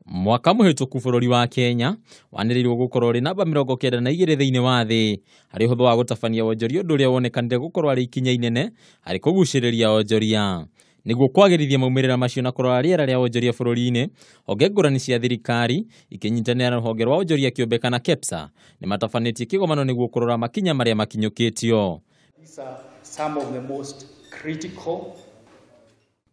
Mwaka mũhĩtũku bũrũri wa Kenya wanĩrĩirwo gũkorwo ũrĩ namba 92 thĩinĩ wa thĩ harĩ ũhũthũ wa gũtabania wonjoria, ũndũ ũrĩa wonekanire gũkorwo arĩ ikinya inene harĩ kũgucĩrĩria onjoria. Nĩguo kwagĩrithia maumĩrĩra macio na kũrora rĩera rĩa wonjoria bũrũri-inĩ, honge ngũrani cia thirikari ikĩnyitanĩra na rũhonge rwa wonjoria kĩũmbe kana KEPSA nĩmatabanĩtie kĩgomano nĩguo kũrora makinya marĩa makinyũkĩtio. These are some of the most critical.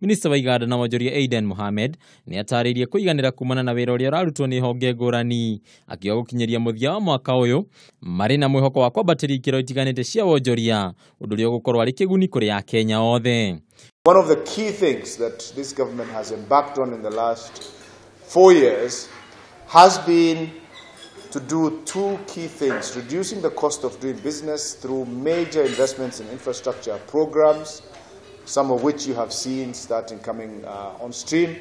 Minista wa iganda na wonjoria Aden Mohamed nĩ atarĩirie kũiganĩra kumana na wĩra ũrĩa ũrarutwo nĩ honge ngũrani, akiuga gũkinyĩria mũthia wa mwaka ũyũ marĩ na mwĩhoko wa kwambatĩria ikĩro itiganĩte cia wonjoria, ũndũ ũrĩa ũgũkorwo arĩ kĩguni kũrĩ Akenya othe. One of the key things that this government has embarked on in the last 4 years has been to do two key things: reducing the cost of doing business through major investments in infrastructure programs, some of which you have seen starting coming on stream,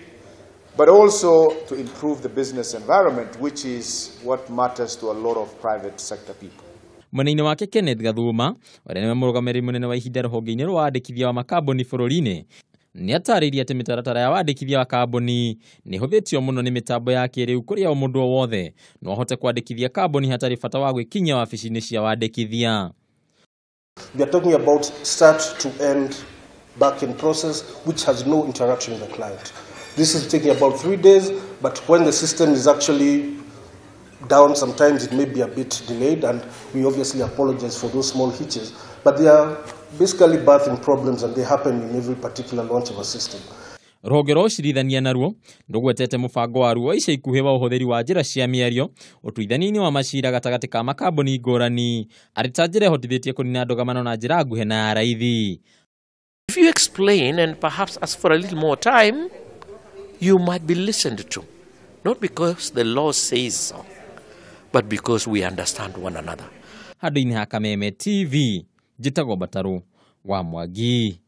but also to improve the business environment, which is what matters to a lot of private sector people. Mwena-inĩ wake Kenneth Gathuma, ũrĩa nĩwe mũrũgamĩrĩri mũnene wa ihinda rũhonge-inĩ rwa wandĩkithia wa makambuni bũrũri-inĩ, nĩ atarĩirie atĩ mĩtaratara ya wandĩkithia wa kambuni nĩ ĩhũthĩtio mũno nĩ mĩtambo ya kĩrĩu kũrĩa o mũndũ o wothe no ahote kwandĩkithia kambuni hatarĩ bata wa gwĩkinyia wabici-inĩ cia wandĩkithia. We are talking about start to end back-end process, which has no interaction with the client. This is taking about 3 days, but when the system is actually down, sometimes it may be a bit delayed, and we obviously apologize for those small hitches, but they are basically birthing problems, and they happen in every particular launch of a system. Rũhonge rwa ũcirithania naruo rũgwetete mũbango waruo wa ica ikuhĩ wa ũhũthĩri wa njĩra cia mĩario ũtuithania-inĩ wa macira gatagatĩ ka makambuni ngũrani arĩ ta njĩra ĩhotithĩtie kũnina ndũgamano na njĩra nguhĩ na ya raithi. If you explain and perhaps ask for a little more time, you might be listened to. Not because the law says so, but because we understand one another. Handũ-inĩ ha Kameme TV, njĩtagwo Mbatarũ wa Mwangi.